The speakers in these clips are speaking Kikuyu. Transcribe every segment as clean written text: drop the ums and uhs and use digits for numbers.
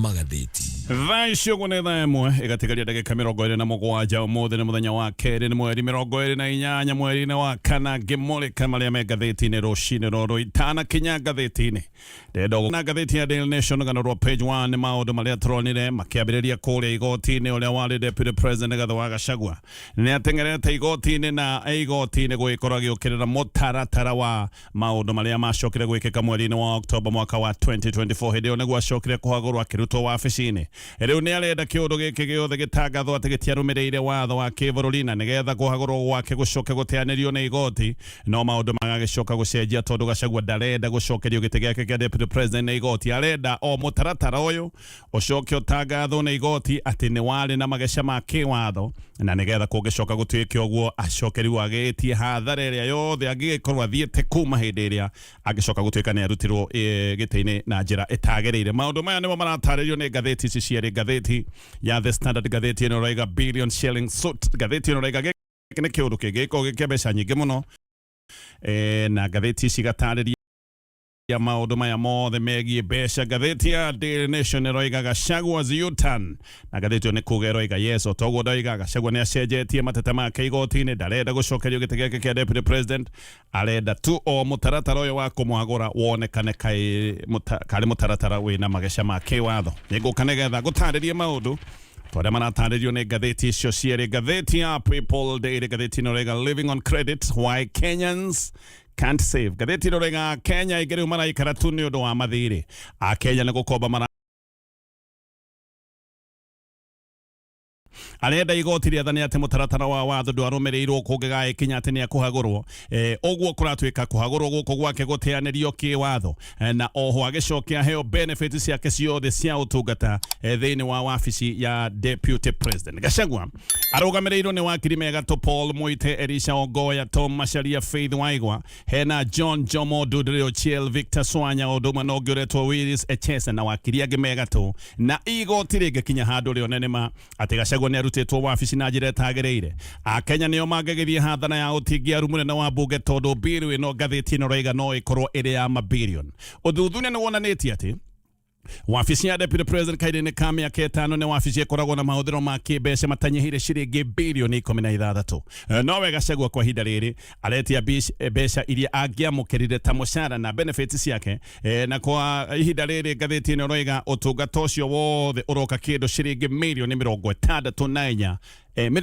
Magathĩti. Thaa ici ũguo nĩ thaa 1 ĩgatigaria ndagĩka 27. Ũmũthĩ nĩ mũthenya wa kerĩ, nĩ mweri 28 mweri-inĩ wa kana. Ngĩmũrĩka marĩa me ngathĩti-inĩ rũcinĩ rũrũ, itanakinya ngathĩti-inĩ ndĩrenda na ngathĩti ya Daily Nation rũgano rwa page 1 nĩ maũndũ marĩa tũronire makĩambĩrĩria kũrĩa igoti-inĩ. Ũrĩa warĩ deputy president Rigathĩ wa Gachagua nĩ ateng'erete igoti-inĩ na igoti-inĩ gũgĩkorwo agĩũkĩrĩra mũtaratara wa maũndũ marĩa macokire gwĩkĩka mweri-inĩ wa Oktoba mwaka wa 2024. Hĩndĩ ĩyo nĩguo acokire kũhagũrwo akĩrutwo wabici-inĩ. Rĩu nĩ arenda kĩũndũ gĩkĩ gĩothe gĩtangathwo atĩ gĩtiarũmĩrĩire watho wa kĩbũrũri na nĩgetha kũhagũrwo gwake gũcoke gũteanĩrio nĩ igoti. No maũndũ magagĩcoka gũcenjia tondũ Gachagua ndarenda gũcokerio gĩtĩ gĩake kĩa deputy president nĩ igoti. Arenda o mũtaratara ũyũ ũcoke ũtangathwo nĩ igoti atĩ nĩ warĩ na mageca ma kĩwatho na nĩgetha kũngĩcoka gũtuĩke ũguo acokeriwo agĩtie hathara ĩrĩa yothe angĩgĩkorwo athiĩte kuma hĩndĩ ĩrĩa angĩcoka gũtuĩka nĩ arutirwo gĩtĩ-inĩ na njĩra ĩtagĩrĩire. Maũndũ maya nĩmo maratarĩrio nĩ ngathĩti ici cierĩ, ngathĩti ya The Standard, ngathĩti ĩno ĩroiga billion shilling suit, ngathĩti ĩno ĩroiga gĩkĩ nĩ kĩũndũ kĩngĩgĩkorwo gĩ kĩa mbeca nyingĩ mũno, na ngathĩti ici igatarĩria maũndũ maya mothe megiĩ mbeca. Ngathĩti ya Daily Nation ĩroiga Gachagua's U-turn, na ngathĩti ĩyo nĩ kuga ĩroiga yes, o toguo ndoiga Gachagua nĩ acenjetie mateta make igoti-inĩ, ndarenda gũcokerio gĩtĩ gĩake kĩa deputy president, arenda tu o mũtaratara ũyũ wa kũmwagũra wonekane karĩ mũtaratara wĩna mageca ma kĩwatho. Nĩngũka nĩgetha ngũtarĩrie maũndũ twarĩa maratarĩrio nĩ ngathĩti icio cierĩ. Ngathĩti ya People Daily, ngathĩti ĩno ĩroiga living on credit, why Kenyans can't save. Ngathĩti ĩno ĩroiga Kenya aingĩ rĩu maraikara tu nĩ ũndũ wa mathirĩ. Akenya nĩ gũkomba mara arenda igoti rĩathane atĩ mũtaratara wa watho ndwarũmĩrĩirwo kũngĩgagĩkinya atĩ nĩ akũhagũrwo. Ũguo kũratuĩka kũhagũrwo gũkũ gwake gũteanĩrio kĩwatho, na oho agĩcoke aheo benefit ciake ciothe cia ũtungata thĩinĩ wa wabici ya deputy president. Gachagua arũgamĩrĩirwo nĩ wakiri Megatũ Paul Muite, Elisha Ongoya, Tom Macharia, Faith Waigwa, hena John Jomo Dudley Ochiel, Victor Swanya, ũndũ ũmwe na ũngĩ ũretwo Willis Echesa na wakiri angĩ megatũ. Na igoti rĩngĩkinya handũ rĩone nĩma atĩ Gachagua nĩ arutĩtwo wabici na njĩra ĩtagĩrĩire, Akenya nĩo mangĩgĩthiĩ hathara ya ũtingiaru mũnene wa mbunge tondũ bill ĩno ngathĩti ĩno ĩroiga no ĩkorwo ĩrĩ ya mabilioni. Ũthuthuria nĩ wonanĩtie atĩ wabici ya deputy president kahinda-inĩ ka mĩaka 5 nĩ wabici ĩkoragwo na mahũthĩro ma kĩmbeca matanyihĩire ciringi bilioni 16. Nowe Gachagua kwa ihinda rĩrĩ aretia mbeca iria angĩamũkĩrire ta mũcara na benefits ciake, na kwa ihinda rĩrĩ ngathĩti ĩno ĩroiga ũtungata ũcio wothe ũroka kĩndũ ciringi mirioni 64,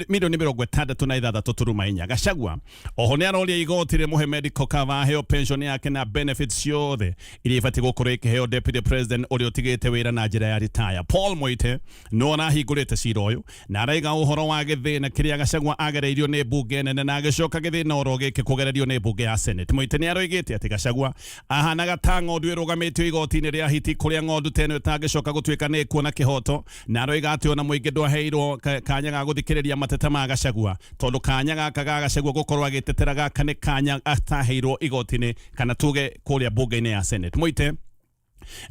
mirioni 66.4. Gachagua oho nĩ aroria igoti rĩmũhe medical cover, aheo pension yake na benefits ciothe iria ibatiĩ gũkorwo ikĩheo deputy president ũrĩa ũtigĩte wĩra na njĩra ya retire. Paul Muite no arahingũrĩte cira ũyũ na araiga ũhoro wa gĩthĩna kĩrĩa Gachagua agereirio nĩ mbunge nene na agĩcoka gĩthĩna oro gĩkĩ kũgererio nĩ mbunge ya Senate. Muite nĩ aroigĩte atĩ Gachagua ahanaga ta ng'ondu ĩrũgamĩtio igoti-inĩ rĩa hiti kũrĩa ng'ondu ta ĩno ĩtangĩcoka gũtuĩka nĩ ĩkuona kĩhoto, na aroiga atĩ ona mũingĩ ndwaheirwo kanya ga gũthikĩrĩria mateta ma Gachagua tondũ kanya gaka ga Gachagua gũkorwo agĩtetera gaka nĩ kanya ataheirwo igoti-inĩ kana tuge kũrĩa mbunge-inĩ ya Senate. Muite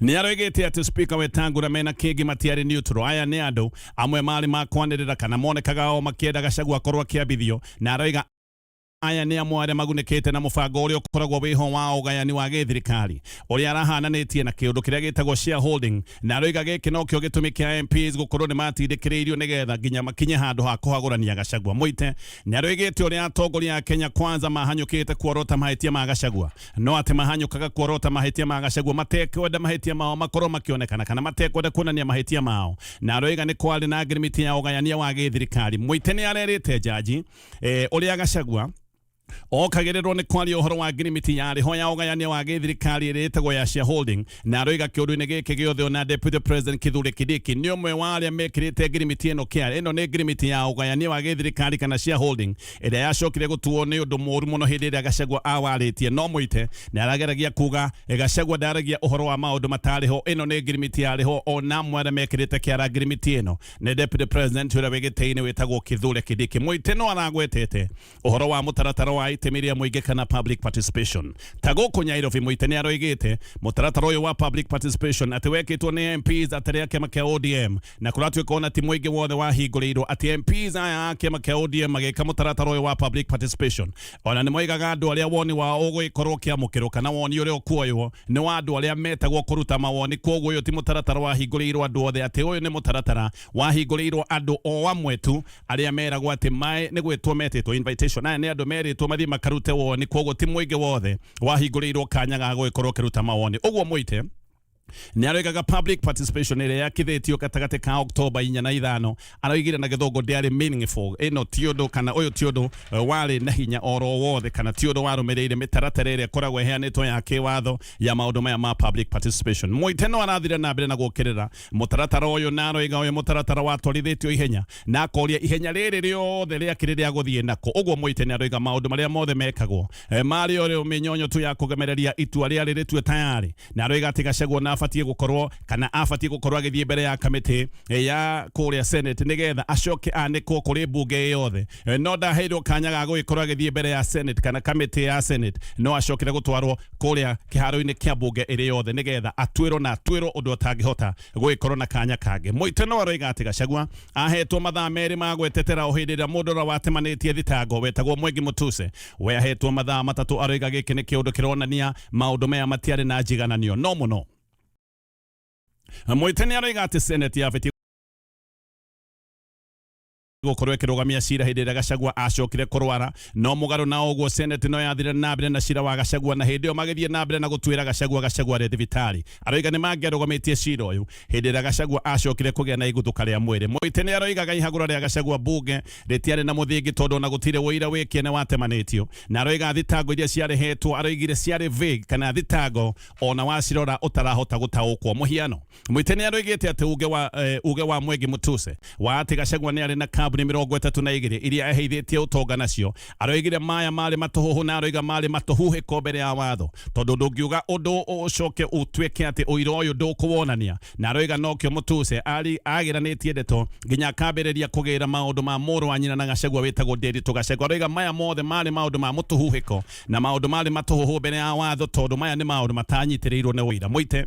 nĩ aroigĩte atĩ Speaker Wetangula mena Kingi matiarĩ neutral. Aya nĩ andũ amwe marĩ makwanĩrĩra kana monekaga o makĩenda Gachagua akorwo akĩambithio, na aroiga aya nĩ amwe arĩa magunĩkĩte na mũbango ũrĩa ũkoragwo wĩho wa ũgayani wa gĩthirikari ũrĩa arahananĩtie na kĩũndũ kĩrĩa gĩtagwo shareholding, na aroiga gĩkĩ nokĩo gĩtũmi kĩa MPs gũkorwo nĩ matindĩkĩrĩirio nĩgetha nginya makinye handũ ha kũhagũrania Gachagua. Muite nĩ aroigĩte ũrĩa atongoria a Kenya Kwanza mahanyũkĩte kuorota mahĩtia ma Gachagua, no atĩ mahanyũkaga kuorota mahĩtia ma Gachagua matekwenda mahĩtia mao makorwo makĩonekana kana matekwenda kuonania mahĩtia mao, na aroiga nĩ kwarĩ na ngirimiti ya ũgayania wa gĩthirikari. Muite nĩ arerĩte jaji ũrĩa Gachagua okagĩrĩrwo nĩ kwaria ũhoro wa ngirimiti yarĩ ho ya ũgayania wa gĩthirikari ĩrĩa ĩtagwo ya shareholding, na aroiga kĩũndũ-inĩ gĩkĩ gĩothe ona Deputy President Kithure Kindiki nĩ ũmwe wa arĩa mekĩrĩte ngirimiti ĩno kĩara. Ĩno nĩ ngirimiti ya ũgayania wa gĩthirikari kana shareholding ĩrĩa yacokire gũtuo nĩ ũndũ mũũru mũno hĩndĩ ĩrĩa Gachagua awarĩtie. No Muite nĩ arageragia kuga Gachagua ndaragia ũhoro wa maũndũ matarĩ ho, ĩno nĩ ngirimiti yarĩ ho ona amwe arĩa mekĩrĩte kĩara ngirimiti ĩno nĩ Deputy President ũrĩa wĩ gĩtĩ-inĩ wĩtagwo Kithure Kindiki. Muite no aragwetete ũhoro wa mũtaratara wa itemi rĩa mũingĩ kana public participation. Ta gũkũ Nyairobi, Mũite nĩ aroigĩte mũtaratara ũyũ wa public participation atĩ wekĩtwo nĩ MPs atĩ a kĩama kĩa ODM, na kũratuĩka ona ti mũingĩ wothe wahingũrĩirwo, atĩ MPs aya a kĩama kĩa ODM magĩka mũtaratara ũyũ wa public participation ona nĩ moigaga andũ arĩa woni wao ũgũgĩkorwo ũkĩamũkĩrwo kana woni ũrĩa ũkuoywo nĩ wa andũ arĩa metagwo kũruta mawoni. Kwoguo ũyũ ti mũtaratara wahingũrĩirwo andũ othe, atĩ ũyũ nĩ mũtaratara wahingũrĩirwo andũ o amwe tu arĩa meragwo atĩ mae nĩ gwĩtwo metĩtwo invitation. Aya nĩ andũ merĩtwo mathiĩ makarute woni, kwoguo ti mũingĩ wothe wahingũrĩirwo kanya ga gũgĩkorwo ũkĩruta mawoni. Ũguo Mũite nĩ aroigaga public participation ĩrĩa yakithĩtio gatagatĩ ka Oktoba 4 na 5, aroigire na gĩthũngũ, ndĩarĩ meaningful. Ĩno ti ũndũ kana ũyũ ti ũndũ warĩ na hinya oro wothe, kana ti ũndũ warũmĩrĩire mĩtaratara ĩrĩa ĩkoragwo ĩheanĩtwo ya kĩwatho ya maũndũ maya ma public participation. Mũite no arathire na mbere na gũkĩrĩra mũtaratara ũyũ, na aroiga ũyũ mũtaratara watwarithĩtio ihenya, na akoria ihenya rĩrĩ rĩothe rĩakĩrĩ rĩa gũthiĩ nako. Ũguo Mũite nĩ aroiga maũndũ marĩa mothe mekagwo marĩ o mĩnyonyo tu ya kũgemereria itua rĩarĩ rĩtue tayari, na aroiga atĩ Gachagua na abatiĩ gũkorwo kana abatiĩ gũkorwo agĩthiĩ mbere ya kamĩtĩ ya kũrĩa Senate nĩgetha acoke anĩkwo kũrĩ mbunge yothe, no ndaheirwo kanya ga gũgĩkorwo agĩthiĩ mbere ya Senate kana kamĩtĩ ya Senate, no acokire gũtwarwo kũrĩa kĩharo-inĩ kĩa mbunge ĩrĩ yothe nĩgetha atuĩrwo na atuĩrwo ũndũ atangĩhota gũgĩkorwo na kanya kangĩ. Mũite no aroiga atĩ Gachagua ahetwo mathaa 2 ma gwetetera o hĩndĩ ĩrĩa mũndũ ũrĩa watemanĩtie thitango wetagwo Mwengi Mutuse we ahetwo mathaa 3. Aroiga gĩkĩ nĩ kĩũndũ kĩronania maũndũ maya matiarĩ na njigananio no mũno. Mũite nĩ aroiga atĩ Senate yabĩtie gũkorwo ĩkĩrũgamia cira hĩndĩ ĩrĩa Gachagua acokire kũrwara, no mũgarũ na ũguo Senate no yathire na mbere na cira wa Gachagua, na hĩndĩ ĩyo magĩthiĩ na mbere na gũtuĩra Gachagua, Gachagua arĩ thibitarĩ. Aroiga nĩ mangĩarũgamĩtie cira ũyũ hĩndĩ ĩrĩa Gachagua acokire kũgĩa na iguthũka rĩa mwĩrĩ. Mũite nĩ aroigaga ihagũra rĩa Gachagua bunge rĩtiarĩ na mũthingi, tondũ ona gũtirĩ ũira wĩ kĩene watemanĩtio, na aroiga thitango iria ciarehetwo aroigire ciarĩ vague, kana thitango ona wacirora ũtarahota gũtaũkwo. Mũhiano, Mũite nĩ aroigĩte atĩ uge wa Mwengi Mutuse wa atĩ Gachagua nĩ arĩ na kambuni 32 iria eheithĩtie ũtonga nacio, aroigire maya marĩ matũhũhũ, na aroiga marĩ matũhuhĩko mbere ya watho, tondũ ndũngiuga ũndũ ũcoke ũtuĩke atĩ ũira ũyũ ndũkũwonania. Na aroiga nokĩo Mutuse agĩranĩtie ndeto nginya akambĩrĩria kũgĩra maũndũ ma mũrũ wa nyina na Gachagua wĩtagwo Nderitu Gachagua. Aroiga maya mothe marĩ maũndũ ma mũtũhuhĩko na maũndũ marĩ matũhũhũ mbere ya watho, tondũ maya nĩ maũndũ matanyitĩrĩirwo nĩ ũira. Mũite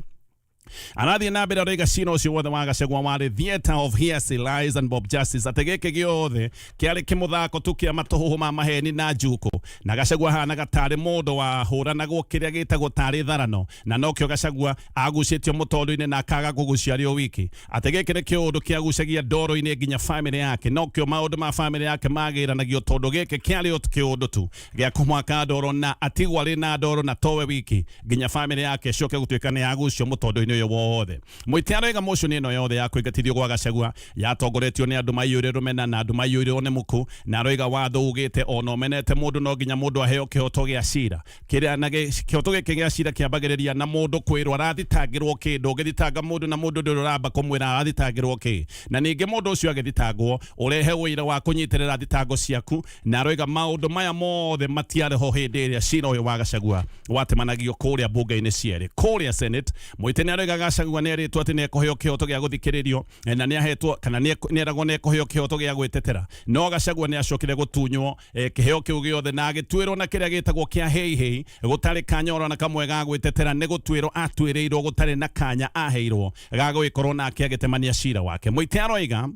arathiĩ na mbere aroiga cira ũcio wothe wa Gachagua warĩ theatre of hearsay, lies and mob justice, atĩ gĩkĩ gĩothe kĩarĩ kĩmũthako tu kĩa matũhũhũ ma maheni na njukũ, na Gachagua ahanaga tarĩ mũndũ wahũranagwo kĩrĩa gĩtagwo tarĩ tharano, na nokĩo Gachagua agucĩtio mũtondo-inĩ na akaga kũgucia arĩ o wiki, atĩ gĩkĩ nĩ kĩũndũ kĩagucagia ndoro-inĩ nginya famĩlĩ yake, nokĩo maũndũ ma famĩlĩ yake magĩranagio, tondũ gĩkĩ kĩarĩ o kĩũndũ tu gĩa kũmwaka ndoro, na atigwo arĩ na ndoro na towe wiki, nginya famĩlĩ yake ĩcoke gũtuĩka nĩ yagucio mũtondo-inĩ ũyũ wothe. Mũite aroiga motion ĩno yothe ya kũingatithio gwa Gachagua yatongoretio nĩ andũ maiyũire rũmena na andũ maiyũirwo nĩ muku, na aroiga watho ugĩte ona ũmenete mũndũ no nginya mũndũ aheo kĩhoto gĩa cira kĩrĩa, na kĩhoto gĩkĩ gĩa cira kĩambagĩrĩria na mũndũ kwĩrwo arathitangĩrwo kĩ. Ndũngĩthitanga mũndũ na mũndũ ndũrĩ ũramba kũmwĩra arathitangĩrwo kĩ, na ningĩ mũndũ ũcio agĩthitangwo ũrehe ũira wa kũnyitĩrĩra thitango ciaku. Na aroiga maũndũ maya mothe matiarĩ ho hĩndĩ ĩrĩa cira ũyũ wa Gachagua watemanagio kũrĩa mbunge-inĩ cierĩ kũrĩa Senate. Mũite nĩ aroiga Gachagua nĩ erĩtwo atĩ nĩ ekũheo kĩhoto gĩa gũthikĩrĩrio na nĩ ahetwo kana nĩ eragwo nĩ ekũheo kĩhoto gĩa gwĩtetera, no Gachagua nĩ acokire gũtunywo kĩheo kĩu gĩothe na agĩtuĩrwo na kĩrĩa gĩtagwo kĩa hei hei, gũtarĩ kanya oro na kamwe ga gwĩtetera. Nĩ gũtuĩrwo atuĩrĩirwo gũtarĩ na kanya aheirwo ga gũgĩkorwo nake agĩtemania cira wake. Mũite aroiga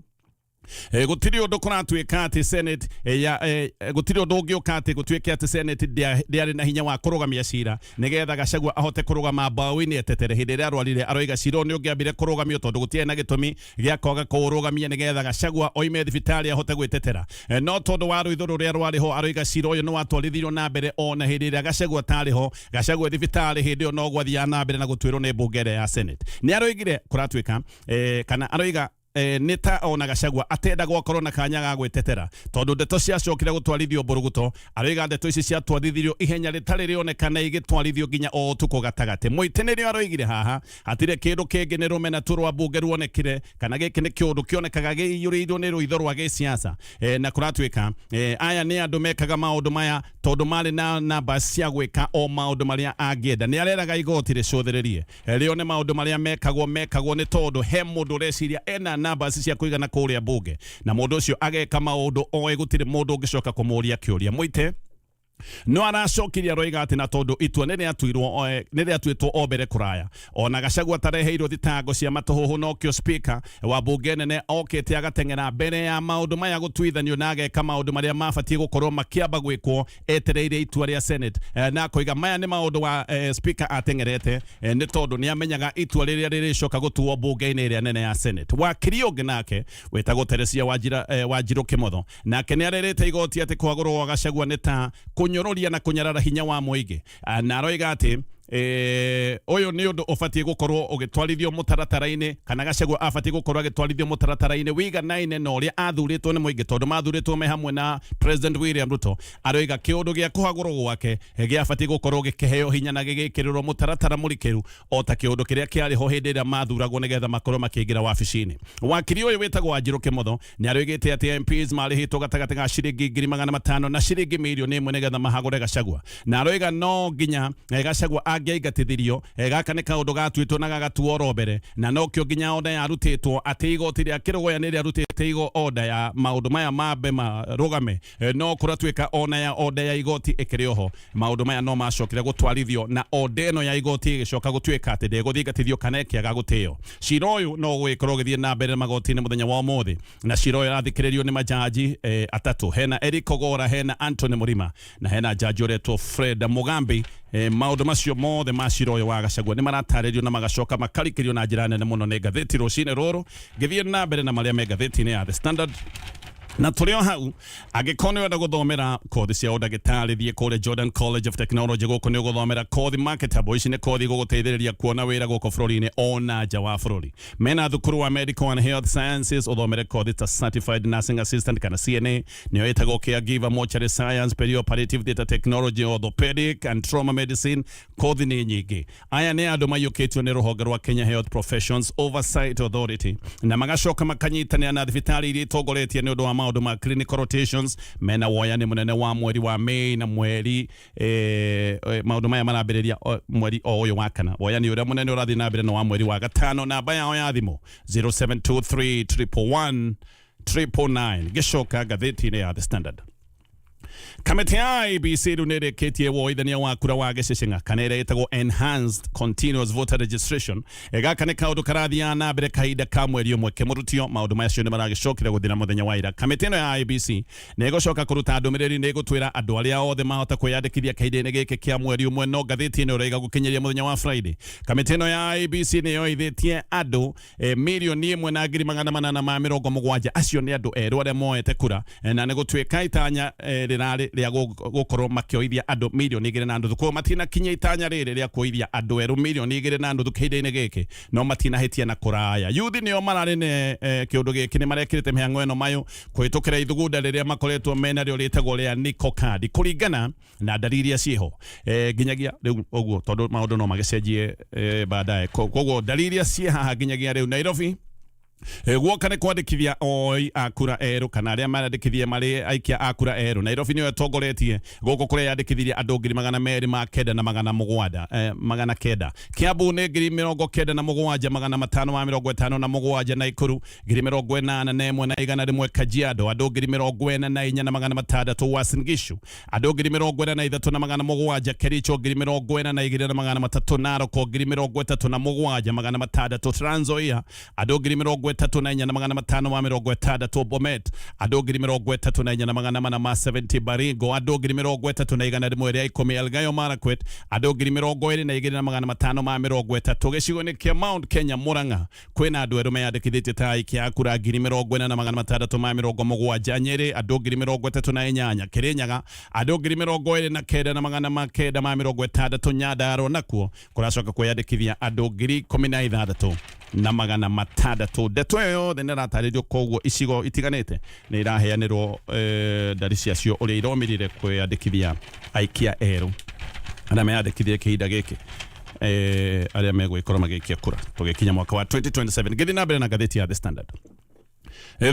gũtirĩ ũndũ kũratuĩka atĩ Senate ya gũtirĩ ũndũ ũngĩũka atĩ gũtuĩke atĩ Senate ndĩarĩ na hinya wa kũrũgamia cira nĩgetha Gachagua ahote kũrũgama mbaũ-inĩ etetere hĩndĩ ĩrĩa arwarire. Aroiga cira ũyũ nĩ ũngĩambire kũrũgamio, tondũ gũtiarĩ na gĩtũmi gĩa kwaga kũũrũgamia nĩgetha Gachagua oime thibitarĩ ahote gwĩtetera, no tondũ wa rũitho rũrĩa rwarĩ ho, aroiga cira ũyũ nĩ watwarithirio na mbere ona hĩndĩ ĩrĩa Gachagua atarĩ ho. Gachagua thibitarĩ hĩndĩ ĩyo no gwathiaga na mbere na gũtuĩrwo nĩ mbunge ĩrĩa ya Senate. Nĩ aroigire kũratuĩka kana aroiga nĩ ta ona Gachagua atenda gwakorwo na kanya ga gwĩtetera, tondũ ndeto ciacokire gũtwarithio mbũrũgũto. Aroiga ndeto ici ciatwarithirio ihenya rĩtarĩ rĩonekana, igĩtwarithio nginya o ũtukũ gatagatĩ. Mũite nĩrĩo aroigire haha hatirĩ kĩndũ kĩngĩ, nĩ rũmena tu rwa mbunge ruonekire, kana gĩkĩ nĩ kĩũndũ kĩonekaga gĩiyũrĩirwo nĩ rũitho rwa gĩsiasa, na kũratuĩka aya nĩ andũ mekaga maũndũ maya tondũ marĩ na namba cia gwĩka o maũndũ marĩa angĩenda. Nĩ areraga igoti rĩcũthĩrĩrie rĩone maũndũ marĩa mekagwo nĩ tondũ he mũndũ ũreciria ena namba cia kũigana kũrĩa mbunge, na mũndũ ũcio ageka maũndũ oĩ gũtirĩ mũndũ ũngĩcoka kũmũria kĩũria. Mũite No aracokirie aroiga atĩ na tondũ itua nĩ rĩatuĩtwo o mbere kũraya, ona Gachagua atareheirwo thitango cia matũhũhũ, nokĩo speaker wa mbunge nene okĩte agateng'era mbere ya maũndũ maya gũtuithanio na ageka maũndũ marĩa mabatiĩ gũkorwo makĩamba gwĩkwo etereire itua rĩa Senate. Na akoiga maya nĩ maũndũ wa speaker ateng'erete nĩ tondũ nĩ amenyaga itua rĩrĩa rĩrĩcoka gũtuo mbunge-inĩ ĩrĩa nene ya Senate. Wakiri ũngĩ nake wĩtagwo Teresia Wanjirũ Kĩmotho nake nĩ arerĩte igoti atĩ kũhagũrwo gwa Gachagua nĩ ta kũnyũrũria na kũnyarara hinya wa mũingĩ. Na aroiga atĩ ũyũ nĩ ũndũ ũbatiĩ gũkorwo ũgĩtwarithio mũtaratara-inĩ, kana Gachagua abatiĩ gũkorwo agĩtwarithio mũtaratara-inĩ wĩiganaine na ũrĩa athurĩtwo nĩ mũingĩ, tondũ mathurĩtwo me hamwe na President William Ruto. Aroiga kĩũndũ gĩa kũhagũrwo gwake gĩabatiĩ gũkorwo gĩkĩheo hinya na gĩgĩkĩrĩrwo mũtaratara mũrikĩru o ta kĩũndũ kĩrĩa kĩarĩ ho hĩndĩ ĩrĩa mathuragwo nĩgetha makorwo makĩingĩra wabici-inĩ. Wakiri ũyũ wĩtagwo Wanjirũ Kĩmotho nĩ aroigĩte atĩ MPs marĩhĩtwo gatagatĩ ga ciringi 500,000 na ciringi 1 mirioni nĩgetha mahagũre Gachagua, na aroiga no nginya Gachagua angĩaingatithirio. Gaka nĩ kaũndũ gatuĩtwo na gagatuo oro mbere, na nokĩo nginya order yarutĩtwo atĩ igoti rĩa Kĩrũgũya nĩ rĩarutĩte order ya maũndũ maya mambe marũgame. No kũratuĩka ona ya order ya igoti ĩkĩrĩ oho, maũndũ maya no macokire gũtwarithio, na order ĩno ya igoti ĩgĩcoka gũtuĩka atĩ ndĩgũthingatithio kana ĩkĩaga gũtĩo. Cira ũyũ no ũgũgĩkorwo ũgĩthiĩ na mbere magoti-inĩ mũthenya wa ũmũthĩ, na cira ũyũ ũrathikĩrĩrio nĩ majaji atatũ. Hena Eric Ogora, hena Anthony Murima na hena jaji ũretwo Fred Mugambi. Maũndũ macio mothe ma cira ũyũ wa Gachagua nĩ maratarĩrio na magacoka makarikĩrio na njĩra nene mũno nĩ ngathĩti rũcinĩ rũrũ. Ngĩthiĩ na mbere na marĩa me ngathĩti-inĩ ya The Standard, na tũrĩ o hau, angĩkorwo nĩ ũrenda gũthomera kothi cia ũndagĩtarĩ, thiĩ kũrĩa Jordan College of Technology. Gũkũ nĩ ũgũthomera kothi marketable. Ici nĩ kothi igũgũteithĩrĩria kuona wĩra gũkũ bũrũri-inĩ ona nja wa bũrũri. Mena thukuru wa Medical and Health Sciences, ũthomere kothi ta Certified Nursing Assistant kana CNA, nĩyo ĩtagwo Caregiver, Mortuary Science, Perioperative Data Technology, Orthopedic and Trauma Medicine. Kothi nĩ nyingĩ. Aya nĩ andũ maiyũkĩtio nĩ rũhonge rwa Kenya Health Professions Oversight Authority na magacoka makanyitanĩra na thibitarĩ iria itongoretie nĩ ũndũ wa maũndũ ma clinical rotations. Mena woyani mũnene wa mweri wa May na mweri maũndũ maya marambĩrĩria mweri o ũyũ wa kana. Woyani ũrĩa mũnene ũrathiĩ na mbere na wa mweri wa gatano. Namba yao ya thimũ 0723 111 999. Gĩcoka ngathĩti-inĩ ya The Standard, kamĩtĩ ya IEBC rĩu nĩ ĩrĩkĩtie woithania wa kura wa gĩcĩcĩng'a, kana ĩrĩa ĩtagwo Enhanced Continuous Voter Registration. Gaka nĩ kaũndũ karathiaga na mbere kahinda ka mweri ũmwe kĩmũrutio. Maũndũ macio nĩ maragĩcokire gũthira mũthenya wa ira. Kamĩtĩ ĩno ya IEBC nĩ ĩgũcoka kũruta ndũmĩrĩri, nĩ ĩgũtwĩra andũ arĩa othe mahota kwĩyandĩkithia kahinda-inĩ gĩkĩ kĩa mweri ũmwe. No ngathĩti ĩno ĩroiga gũkinyĩria mũthenya wa Friday, kamĩtĩ ĩno ya IEBC nĩ yoithĩtie andũ 1,870,000. Acio nĩ andũ erũ arĩa moete kura, na nĩ gũtuĩka itanya rĩrarĩ rĩa gũkorwo makĩoithia andũ 2.5 million. Koguo matinakinyia itanya rĩrĩ rĩa kuoithia andũ erũ 2.5 million kahinda-inĩ gĩkĩ, no matinahĩtia na kũraya. Yuthi nĩo mararĩ ne kĩũndũ gĩkĩ, nĩ marekĩrĩte mĩhang'o ĩno mayũ kũhĩtũkĩra ithugunda rĩrĩa makoretwo menarĩo rĩtagwo rĩa Niko Card. Kũringana na ndari iria ciĩho nginyagia rĩu ũguo, tondũ maũndũ no magĩcenjie baadaye, koguo ndari iria ciĩ haha nginyagia rĩu, Nairobi guoka nĩ kwandĩkithia oi a kura erũ, kana arĩa marandĩkithie marĩ aikia a kura erũ, Nairobi nĩyo ĩtongoretie gũkũ kũrĩa yandĩkithirie andũ 209,700 900. Kiambu nĩ 97,557. Naikuru 81,100. Kajiado andũ 44,600. Uasin Gishu andũ 43,700. Kericho 42,300. Narok 37,600. Trans Nzoia andũ 34,560. Bomet andũ 34,470. Baringo andũ 30,110. Elgeyo Marakwet andũ 22,530. Gĩcigo-inĩ kĩa Mount Kenya, Murang'a, kwĩna andũ erũ meyandĩkithĩtie ta aikia a kura 40,670. Nyĩrĩ andũ 38,000. Kĩrĩnyaga andũ 29,960. Nyandarua nakuo kũracoka kwĩyandĩkithia andũ 16,600. Ndeto ĩyo yothe nĩ ĩratarĩrio, koguo icigo itiganĩte nĩ iraheanĩrwo ndari ciacio ũrĩa iromĩrire kwĩyandĩkithia aikia erũ arĩa meyandĩkithie kĩhinda gĩkĩ, arĩa megũgĩkorwo magĩikia kura tũgĩkinya mwaka wa 2027. Ngĩthiĩ na mbere na ngathĩti ya The Standard.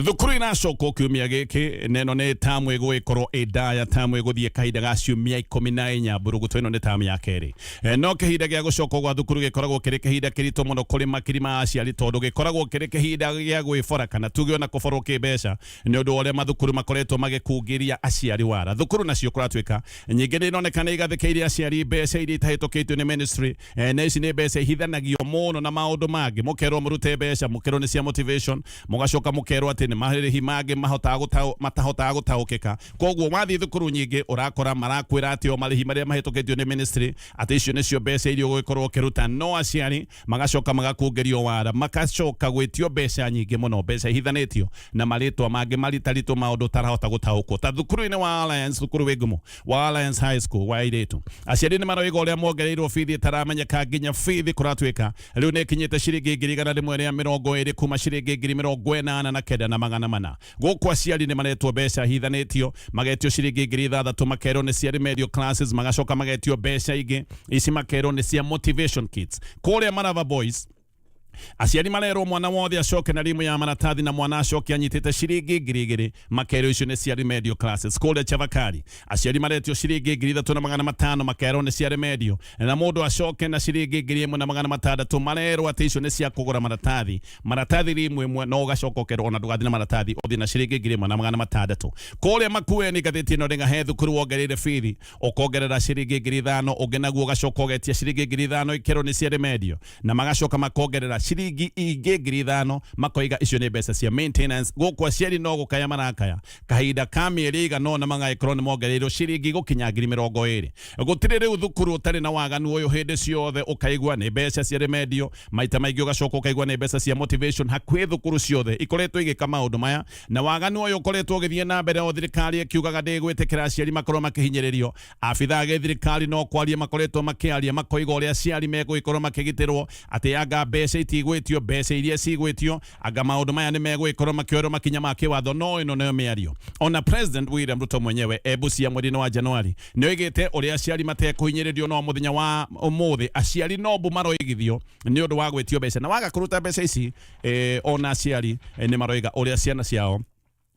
Thukuru iracokwo kiumia gĩkĩ na ĩno nĩ tamu ĩgũgĩkorwo ĩ ndaya, tamu ĩgũthiĩ kahinda ga ciumia 14. Mburuguto ĩno nĩ tamu ya kerĩ. No kĩhinda gĩa gũcokwo gwa thukuru gĩkoragwo kĩrĩ kĩhinda kĩritũ mũno kũrĩ makiri ma aciari, tondũ gĩkoragwo kĩrĩ kĩhinda gĩa gwĩbora kana tuge ona kũborwo kĩmbeca nĩ ũndũ wa ũrĩa mathukuru makoretwo magĩkungĩria aciari wara. Thukuru nacio kũratuĩka nyingĩ nĩ ironeka nĩ igathĩkĩire aciari mbeca iria itahĩtũkĩtio nĩ ministry. Na ici nĩ mbeca ihithanagio mũno na maũndũ mangĩ, mũkerwo mũrute mbeca, mũkerwo nĩ cia motivation, mũgacoka mũkerwo atĩ nĩ marĩhi mangĩ matahotaga gũtaũkĩka. Koguo wathiĩ thukuru nyingĩ ũrakora marakwĩra atĩ o marĩhi marĩa mahĩtũkĩtio nĩ ministry, atĩ icio nĩcio mbeca iria ũgũgĩkorwo ũkĩruta, no aciari magacoka magakungĩrio wara, magacoka gwĩtio mbeca nyingĩ mũno, mbeca ihithanĩtio na marĩtwa mangĩ maritaritũ, maũndũ ũtarahota gũtaũkwo. Ta thukuru-inĩ wa Alliance, thukuru wĩ ngumo wa Alliance High School wa airĩtu, aciari nĩ maroiga ũrĩa mongereirwo bithi ĩtaramenyeka, nginya bithi kũratuĩka rĩu nĩ ĩkinyĩte ciringi 120,000 kuma ciringi 89,400. Gũkũ aciari nĩ maretwo mbeca hithanĩtio, magetio ciringi 6,000, makerwo nĩ cia remedial classes, magacoka magetio mbeca ingĩ ici makerwo nĩ cia motivation kits. Kũrĩa Marava Boys, aciari marerwo mwana wothe acoke na rimu ya maratathi na mwana acoke anyitĩte ciringi 2,000, makerwo icio nĩ cia remedial classes. Kũrĩa Chavakali, aciari maretio ciringi 3,500, makerwo nĩ cia remedial, na mũndũ acoke na ciringi 1,600, marerwo atĩ icio nĩ cia kũgũra maratathi, maratathi rimu ĩmwe, no ũgacoka ũkerwo ona ndũgathiĩ na maratathi, ũthiĩ na ciringi 1,600. Kũrĩa Makueni, ngathĩti ĩno rĩng'a he thukuru wongereire bithi, ũkongerera ciringi 5,000, ũngĩ naguo ũgacoka ũgetia ciringi 5,000, ikerwo nĩ cia remedial, na magacoka makongerera ciringi ingĩ 5,000, makoiga icio nĩ mbeca cia maintenance. Gũkũ aciari no gũkaya marakaya kahinda ka mĩeri ĩigana ũna, magagĩkorwo nĩ mongereirwo ciringi gũkinya 20,000. Gũtirĩ rĩu thukuru ũtarĩ na waganu ũyũ. Hĩndĩ ciothe ũkaigua nĩ mbeca cia remedial, maita maingĩ ũgacoka ũkaigua nĩ mbeca cia motivation. Hakuhĩ thukuru ciothe ikoretwo igĩka maũndũ maya, na waganu ũyũ ũkoretwo ũgĩthiĩ na mbere o thirikari ĩkiugaga ndĩgwĩtĩkĩra aciari makorwo makĩhinyĩrĩrio. Abithaa gĩthirikari no kwaria makoretwo makĩaria, makoiga ũrĩa aciari megũgĩkorwo makĩgitĩrwo, atĩ anga mbeca itigwĩtio, mbeca iria cigwĩtio, anga maũndũ maya nĩ megũgĩkorwo makĩoerwo makinya ma kĩwatho. No ĩno nĩyo mĩario. Ona President William Ruto mwenyewe e Busia mweri-inĩ wa Januari nĩ oigĩte ũrĩa aciari matekũhinyĩrĩrio, no mũthenya wa ũmũthĩ aciari no mbu maroigithio nĩ ũndũ wa gwĩtio mbeca na waga kũruta mbeca ici. Ona aciari nĩ maroiga ũrĩa ciana ciao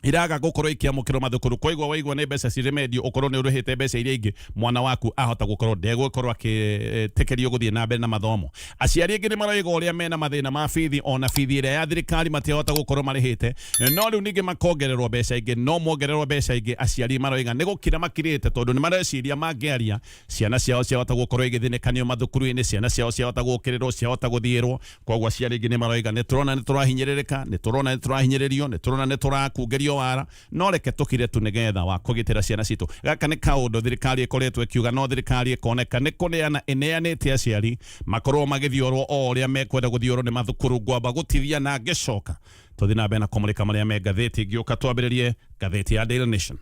iraga gukorwo ikiamukirwo mathukuru. Koigua waigua nĩ mbeca ci remedial, ukorwo nĩ ũrĩhĩte mbeca iria ingĩ, mwana waku ahota gukorwo ndegũkorwo akĩtĩkĩrio gũthiĩ na mbere na mathomo. Aciari aingĩ nĩ maroiga ũrĩa mena mathĩna ma bithi, ona bithi ĩrĩa ya thirikari matiahota gũkorwo marĩhĩte, no rĩu ningĩ makongererwo mbeca ingĩ. No mongererwo mbeca ingĩ, aciari maroiga nĩ gũkira makirĩte, tondũ nĩ mareciria mangĩaria ciana ciao ciahota gũkorwo igĩthĩnĩkanio mathukuru-inĩ, ciana ciao ciahota gũkĩrĩrwo, ciahota gũthiĩrwo. Koguo aciari aingĩ nĩ maroiga nĩ tũrona nĩ tũrahinyĩrĩrĩka, nĩ tũrona nĩ tũrahinyĩrĩrio, nĩ tũrona nĩ tũrakungĩrio wara, no reke tũkire tu nĩgetha wa kũgitĩra ciana citũ. Gaka nĩ kaũndũ thirikari ĩkoretwo ĩkiuga, no thirikari ĩkoneka nĩ kũneana ĩneanĩte aciari makorwo magĩthiorwo o ũrĩa mekwenda gũthiorwo nĩ mathukuru. Ngwamba gũtithia na ngĩcoka tũthiĩ na mbere na kũmũrĩka marĩa me ngathĩti. Ngĩũka twambĩrĩrie ngathĩti ya Daily Nation.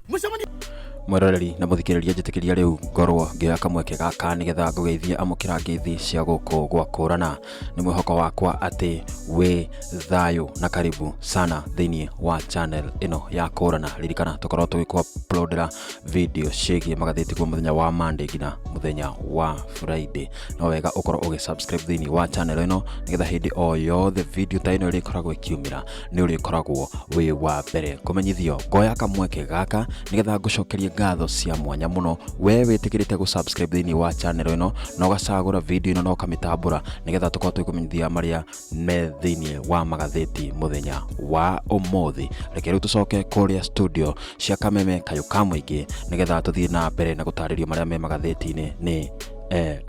Mwĩroreri na mũthikĩrĩria, njĩtĩkĩria rĩu ngorwo ngĩoya kamweke gaka nĩgetha ngũgeithie. Amũkĩra ngeithi cia gũkũ gwa kũrana. Nĩ mwĩhoko wakwa atĩ wĩ thayũ na karibu sana thĩinĩ wa channel ĩno ya kũrana. Ririkana tũkorwo tũgĩkũ-uploadera video ciĩgiĩ magathĩti kuma mũthenya wa Monday nginya mũthenya wa Friday. No wega ũkorwo ũgĩ subscribe thĩinĩ wa channel ĩno nĩgetha hĩndĩ o yothe video ta ĩno ĩrĩkoragwo ĩkiumĩra, nĩ ũrĩkoragwo wĩ wa mbere kũmenyithio. Ngoya kamweke gaka nĩgetha ngũcokerie ngatho cia mwanya mũno we wĩtĩkĩrĩte gũ subscribe thĩinĩ wa channel ĩno na ũgacagũra video ĩno na ũkamĩtambũra nĩgetha tũkorwo tũgĩkũmenyithia marĩa me thĩinĩ wa magathĩti mũthenya wa ũmũthĩ. Reke rĩu tũcoke kũrĩa studio cia Kameme Kayũ ka Mũingĩ nĩgetha tũthiĩ na mbere na gũtarĩrio marĩa me magathĩti-inĩ nĩ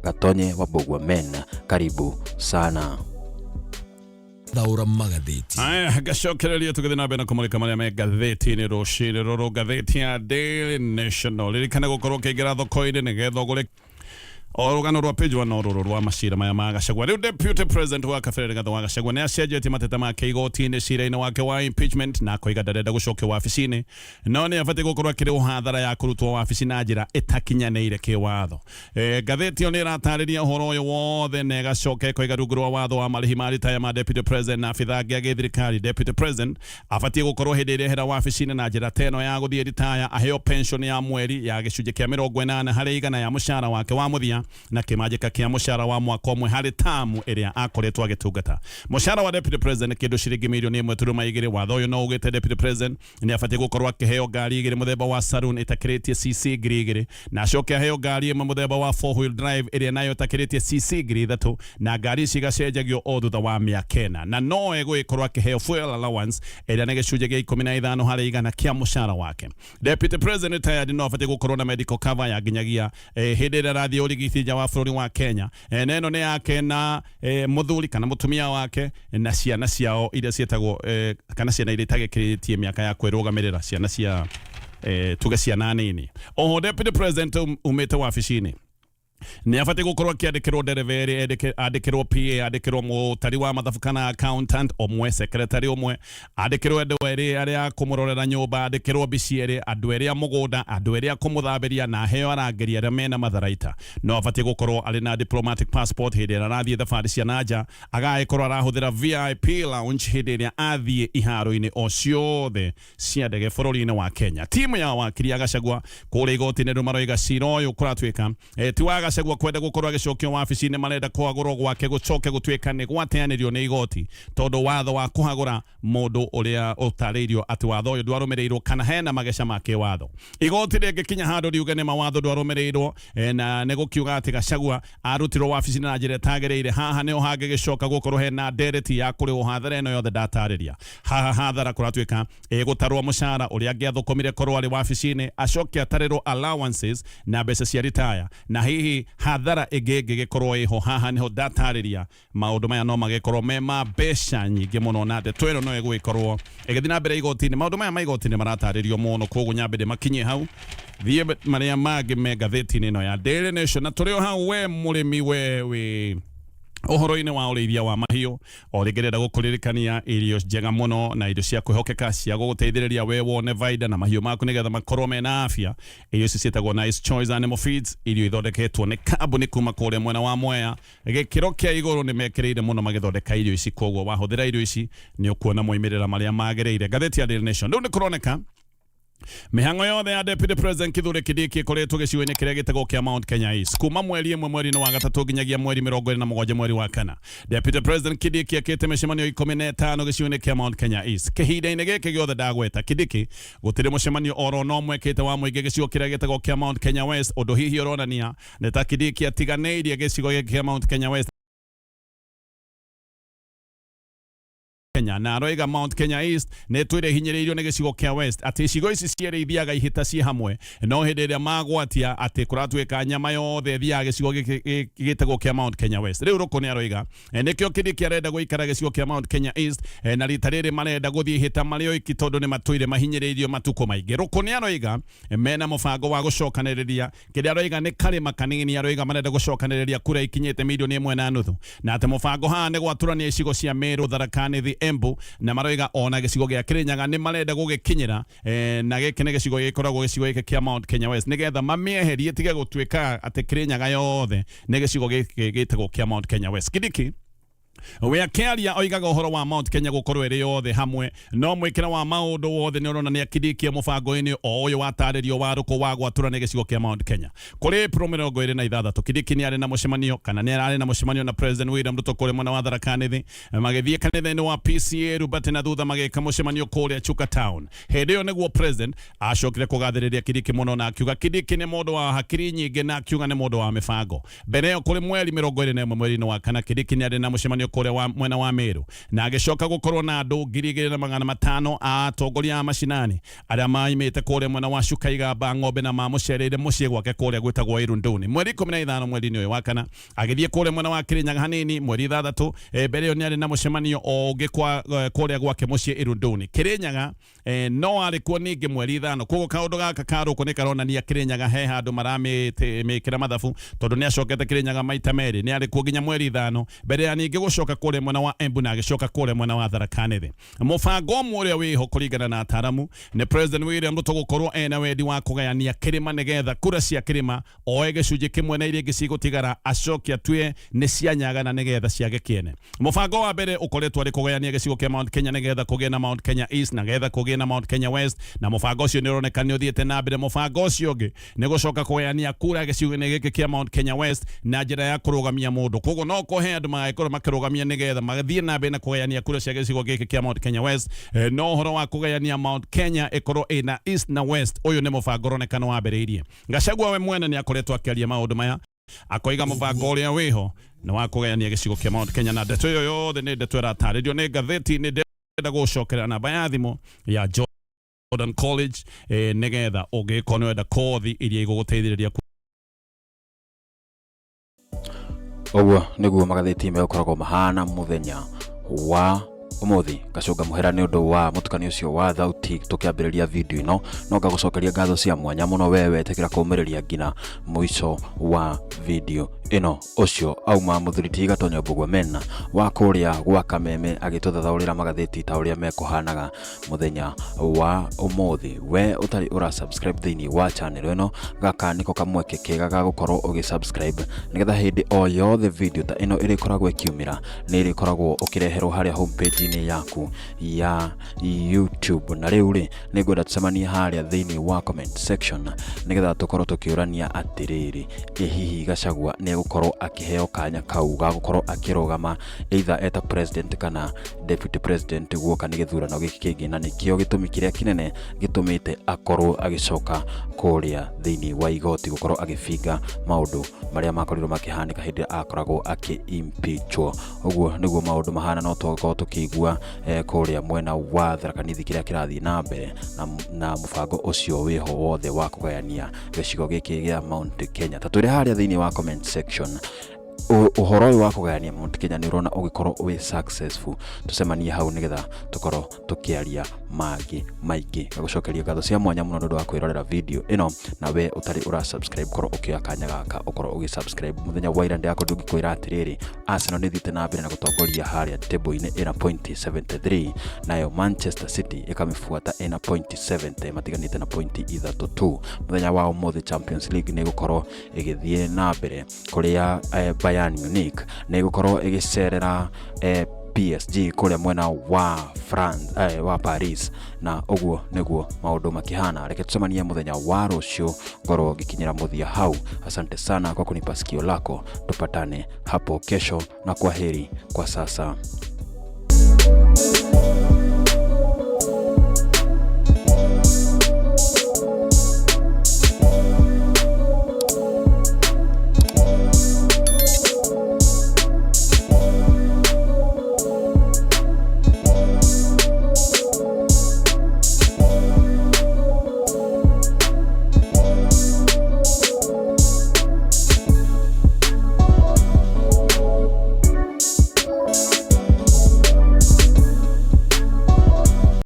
Gatonye wa Mbũgua Men. Karibu sana. Thaũra magathĩti. Aya, ngacokereria tũgĩthiĩ na mbere na kũmũrĩka marĩa me ngathĩti-inĩ rũcinĩ rũrũ. Ngathĩti ya Daily National, ririkana gũkorwo ũkĩingĩra thoko-inĩ nĩgetha ũgũre o rũgano rwa page 1, no rũrũ rwa macira maya ma Gachagua. Rĩu Deputy President wa kabere Rigathĩ wa Gachagua nĩ acenjetie mateta make igoti-inĩ cira-inĩ wake wa impeachment, na akoiga ndarenda gũcokio wabici-inĩ, no nĩ abatiĩ gũkorwo akĩrĩhwo hathara ya kũrutwo wabici na njĩra ĩtakinyanĩire kĩwatho. Ngathĩti ĩyo nĩ ĩratarĩria ũhoro ũyũ wothe na ĩgacoka ĩkoiga rungu rwa watho wa marĩhi ma ritaya ma Deputy President na abithaa angĩ a gĩthirikari, Deputy President abatiĩ gũkorwo hĩndĩ ĩrĩa ehera wabici-inĩ na njĩra ta ĩno ya gũthiĩ ritaya, aheo pension ya mweri ya gĩcunjĩ kĩa 80% ya mũcara wake wa mũthia. Kenya na kĩmanjĩka kĩa mũcara wa mwaka ũmwe harĩ tamu ĩrĩa akoretwo agĩtungata. Mũcara wa deputy president kĩndũ ciringi mirioni 1.2. Watho ũyũ no ugĩte deputy president nĩ abatiĩ gũkorwo akĩheo ngari igĩrĩ mũthemba wa saloon ĩtakĩrĩtie cc 2000, na acoke aheo ngari ĩmwe mũthemba wa four wheel drive ĩrĩa nayo ĩtakĩrĩtie cc 3000, na ngari ici igacenjagio o thutha wa mĩaka 4, na no egũgĩkorwo akĩheo fuel allowance ĩrĩa nĩ gĩcunjĩ gĩa 15% kĩa mũcara wake. Deputy president retired no abatiĩ gũkorwo na medical cover ya nginyagia hĩndĩ ĩrĩa arathiĩ ũrigiti nja wa bũrũri wa Kenya, na ĩno nĩ yake na mũthuri kana mũtumia wake na ciana ciao iria ciĩtagwo kana ciana iria itagĩkĩrĩtie mĩaka ya kwĩrũgamĩrĩra, ciana cia tuge ciana nini. Oho deputy president umĩte wabici-inĩ nĩ abatiĩ gũkorwo akĩandĩkĩrwo ndereba erĩ, andĩkĩrwo PA, andĩkĩrwo mũtari wa mathabu kana accountant ũmwe, secretary ũmwe, andĩkĩrwo andũ erĩ arĩa a kũmũrorera nyũmba, andĩkĩrwo mbici erĩ, andũ erĩ a mũgũnda, andũ erĩ a kũmũthambĩria, na aheo arangĩri arĩa mena matharaita. No abatiĩ gũkorwo arĩ na diplomatic passport hĩndĩ ĩrĩa arathiĩ thabarĩ cia na nja, agagĩkorwo arahũthĩra VIP lounge hĩndĩ ĩrĩa athiĩ iharo-inĩ o ciothe cia ndege bũrũri-inĩ wa Kenya. Timu ya wakiri a Gachagua kũrĩa igoti-inĩ rĩu maroiga cira ũyũ kũratuĩka ti wa Gachagua kwenda gũkorwo agĩcokio wabici-inĩ, marenda kũhagũrwo gwake gũcoke gũtuĩka nĩ gwateanĩrio nĩ igoti, tondũ watho wa kũhagũra mũndũ ũrĩa ũtarĩirio atĩ watho ũyũ ndwarũmĩrĩirwo kana hena mageca ma kĩwatho. Igoti rĩngĩkinya handũ riuge nĩ mawatho ndwarũmĩrĩirwo, na nĩ gũkiuga atĩ Gachagua arutirwo wabici-inĩ na njĩra ĩtagĩrĩire, haha nĩho hangĩgĩcoka gũkorwo hena ndereti ya kũrĩhwo hathara ĩno yothe ndatarĩria. Haha hathara kũratuĩka ĩgũtarwo mũcara ũrĩa angĩathũkũmire korwo arĩ wabici-inĩ, acoke atarĩrwo allowances na mbeca cia retire, na hihi hathara ĩngĩ ĩngĩgĩkorwo ĩho. Haha nĩho ndatarĩria maũndũ maya no magĩkorwo me ma mbeca nyingĩ mũno, na ndeto ĩno no ĩgũgĩkorwo ĩgĩthiĩ na mbere igoti-inĩ. Maũndũ maya ma igoti-inĩ maratarĩrio mũno, koguo nyambe ndĩmakinyie hau, thiĩ marĩa mangĩ me ngathĩti-inĩ ĩno ya Daily Nation. Na tũrĩ o hau, we mũrĩmi, we wĩ ũhoro-inĩ wa ũrĩithia wa mahiũ, o rĩngĩ ndĩrenda gũkũririkania irio njega mũno na irio cia kwĩhokeka cia gũgũteithĩrĩria we wone baida na mahiũ maku nĩgetha makorwo mena afya. Irio ici ciĩtagwo Nice Choice Animal Feeds, irio ithondeketwo nĩ kambuni kuma kũrĩa mwena wa Mwea, gĩkĩro kĩa igũrũ nĩ mekĩrĩire mũno magĩthondeka irio ici, koguo wahũthĩra irio ici nĩ ũkuona moimĩrĩra marĩa magĩrĩire. Ngathĩti ya Daily Nation, rĩu nĩ kũroneka mihango yothe ya Deputy President Kithure Kindiki ikoretwo gĩcigo-inĩ kĩrĩa gĩtagwo kĩa Mount Kenya East kuma mweri 1 mweri-inĩ wa gatatũ nginyagia mweri 27 mweri wa kana. Deputy President Kindiki ekĩte mĩcemanio 15 gĩcigo-inĩ kĩa Mount Kenya East. Kĩhinda-inĩ gĩkĩ gĩothe ndagweta, Kindiki gũtirĩ mũcemanio oro no ũmwe ekĩte wa mũingĩ gĩcigo kĩrĩa gĩtagwo kĩa Mount Kenya West, ũndũ hihi ũronania nĩ ta Kindiki atiganĩirie gĩcigo gĩkĩ kĩa Mount Kenya West Kenya, na aroiga Mount Kenya East nĩ twĩre hinyĩrĩirio nĩ gĩcigo kĩa West, atĩ icigo ici cierĩ ithiaga ihĩta ciĩ hamwe, no hĩndĩ ĩrĩa magwatia atĩ kũratuĩka nyama yothe ĩthiaga gĩcigo gĩkĩ gĩtagwo kĩa Mount Kenya West. Rĩu Rũkũ nĩ aroiga nĩkĩo Kindiki arenda gũikara gĩcigo kĩa Mount Kenya East, na rita rĩrĩ marenda gũthiĩ ihĩta marĩ oiki tondũ nĩ matũire mahinyĩrĩirio matukũ maingĩ. Rũkũ nĩ aroiga mena mũbango wa gũcokanĩrĩria kĩrĩa aroiga nĩ karĩma kanini, aroiga marenda gũcokanĩrĩria kura ikinyĩte 1.5 milioni, na atĩ mũbango haha nĩ gwatũrania icigo cia Meru, Tharaka Nithi, Embu, na maroiga ona gĩcigo gĩa Kirinyaga nĩ marenda gũgĩkinyĩra, na gĩkĩ nĩ gĩcigo gĩkoragwo gĩcigo gĩkĩ kĩa Mount Kenya West, nĩgetha mamĩeherie tige gũtuĩka atĩ Kirinyaga yothe nĩ gĩcigo gĩkĩ gĩtagwo kĩa Mount Kenya West. Kindiki we akĩaria oigaga ũhoro wa Mount Kenya gũkorwo ĩrĩ yothe hamwe, no mwĩkĩra wa maũndũ wothe nĩ ũronania Kindiki mũbango-inĩ o ũyũ watarĩrio wa Rũkũ wa gwatũra nĩ gĩcigo kĩa Mount Kenya. Kũrĩ April 26, Kindiki nĩ arĩ na mũcemanio kana nĩ ararĩ na mũcemanio na President William Ruto kũrĩa mwena wa Tharaka Nithi, magĩthiĩ kanitha-inĩ wa PCA Rumbati, na thutha magĩka mũcemanio kũrĩa Chuka Town. Hĩndĩ ĩyo nĩguo President acokire kũgathĩrĩria Kindiki mũno na akiuga Kindiki nĩ mũndũ wa hakiri nyingĩ, na akiuga nĩ mũndũ wa mĩbango. Mbere ĩyo kũrĩ mweri 21 mweri-inĩ wa kana, Kindiki nĩ arĩ na mũcemanio kũrĩa wa mwena wa Meru, na agĩcoka gũkorwo na andũ 2,500 a atongoria a macinani arĩa maimĩte kũrĩa mwena wa Chuka Igamba ng'ombe na mamũcereire mũciĩ gwake kũrĩa gwĩtagwo Irunduni. Mweri 15 mweri-inĩ ũyũ wa kana agĩthiĩ kũrĩa mwena wa Kirinyaga hanini. Mweri 6, mbere ĩyo nĩ arĩ na mũcemanio o ũngĩ kũrĩa gwake mũciĩ Irunduni Kirinyaga, no arĩ kuo ningĩ mweri 5. Koguo kaũndũ gaka ka Rũkũ nĩ karonania Kirinyaga he handũ maramĩkĩra mathabu, tondũ nĩ acokete Kirinyaga maita merĩ, nĩ arĩ kuo nginya mweri 5 mbere ya ningĩ gũcoka. Agĩcoka kũrĩa mwena wa Embu na agĩcoka kũrĩa mwena wa Tharaka Nithi. Mũbango ũmwe ũrĩa wĩho kũringana na ataramu nĩ President William Ruto gũkorwo ena wendi wa kũgayania kĩrĩma nĩgetha kura cia kĩrĩma oe gĩcunjĩ kĩmwe na iria ingĩ cigũtigara acoke atue nĩ cia Nyagana nĩgetha ciage kĩene. Mũbango wa mbere ũkoretwo arĩ kũgayania gĩcigo kĩa Mount Kenya nĩgetha kũgĩe na Mount Kenya East na getha kũgĩe na Mount Kenya West, na mũbango ũcio nĩ ũroneka nĩ ũthiĩte na mbere. Mũbango ũcio ũngĩ nĩ gũcoka kũgayania kura gĩcigo-inĩ gĩkĩ kĩa Mount Kenya West na njĩra ya kũrũgamia mũndũ. Koguo no kũhe andũ magagĩkorwo makĩrũgamia nĩgetha mathiĩ na mbere na kũgayania kura cia gĩcigo gĩkĩ kĩa Mount Kenya West. No ũhoro wa kũgayania Mount Kenya ĩkorwo ĩna East na West, ũyũ nĩ mũbango ũroneka nĩ wambĩrĩirie. Gachagua we mwene nĩ akoretwo akĩaria maũndũ maya, akoiga mũbango ũrĩa wĩho nĩ wa kũgayania gĩcigo kĩa Mount Kenya, na ndeto ĩyo yothe nĩ ndeto ĩratarĩrio nĩ ngathĩti. Nĩ ndĩrenda gũcokerera namba ya thimũ ya Jordan College, nĩgetha ũngĩkorwo nĩ wenda kothi iria igũgũteithĩrĩria. Ũguo nĩguo magathĩti megũkoragwo mahana mũthenya wa ũmũthĩ. Ngacũnga mũhera nĩ ũndũ wa mũtukanio ũcio wa thauti tũkĩambĩrĩria video ĩno, no ngagũcokeria ngatho cia mwanya mũno we wetĩkĩra kũũmĩrĩria nginya mũico wa video ĩno. Ũcio auma mũthuri ti Gatonyo Mbũgua Mena wa kũrĩa gwa Kameme, agĩtũthathaũrĩra magathĩti ta ũrĩa mekũhanaga mũthenya wa ũmũthĩ. We ũtarĩ ũra subscribe thĩinĩ wa channel ĩno, gaka nĩko kamweke kega ga gũkorwo ũgĩ subscribe, nĩgetha hĩndĩ o yothe video ta ĩno ĩrĩkoragwo ĩkiumĩra, nĩ ĩrĩkoragwo ũkĩreherwo harĩa homepage-inĩ yaku ya YouTube. Na rĩu rĩ, nĩ ngwenda tũcemanie harĩa thĩinĩ wa comment section, nĩgetha tũkorwo tũkĩũrania atĩrĩrĩ, ĩ hihi Gachagua nĩ egũkorwo akĩheo kanya kau ga gũkorwo akĩrũgama either eta president kana deputy president guoka nĩ gĩthurano gĩkĩ kĩngĩ, na nĩkĩo gĩtũmi kĩrĩa kĩnene gĩtũmĩte akorwo agĩcoka kũrĩa thĩinĩ wa igoti gũkorwo agĩbinga maũndũ marĩa makorirwo makĩhanĩka hĩndĩ ĩrĩa akoragwo akĩ impeachwo? Ũguo nĩguo maũndũ mahana. No tũkorwo tũkĩigua kũrĩa mwena wa Tharaka Nithi kĩrĩa kĩrathiĩ na mbere na mũbango ũcio wĩho wothe wa kũgayania gĩcigo gĩkĩ gĩa Mount Kenya. Ta twĩre harĩa thĩinĩ wa comment section, ũhoro ũyũ wa kũgayania Mount Kenya nĩ ũrona ũgĩkorwo wĩ successful? Tũcemanie hau nĩgetha tũkorwo tũkĩaria mangĩ maingĩ. Ngagũcokeria ngatho cia mwanya mũno nĩ ũndũ wa kwĩrorera video ĩno, na we ũtarĩ ũra subscribe, korwo ũkĩoya kanya gaka ũkorwo ũgĩ subscribe. Mũthenya wa ira ndĩrakorirwo ngĩkwĩra atĩrĩrĩ, Arsenal nĩ ĩthiĩte na mbere na gũtongoria harĩa table-inĩ ĩna point 73, nayo Manchester City ĩkamĩbuata ĩna point 70, matiganĩte na point 3 tu. Mũthenya wa ũmũthĩ Champions League nĩ ĩgũkorwo ĩgĩthiĩ na mbere, kũrĩa Bayern Munich nĩ ĩgũkorwo ĩgĩcerera PSG kũrĩa mwena wa France, wa Paris. Na ũguo nĩguo maũndũ makĩhana. Reke tũcemanie mũthenya wa rũciũ, ngorwo ngĩkinyĩra mũthia hau. Asante sana kwa kunipa sikio lako, tupatane hapo kesho na kwaheri kwa sasa.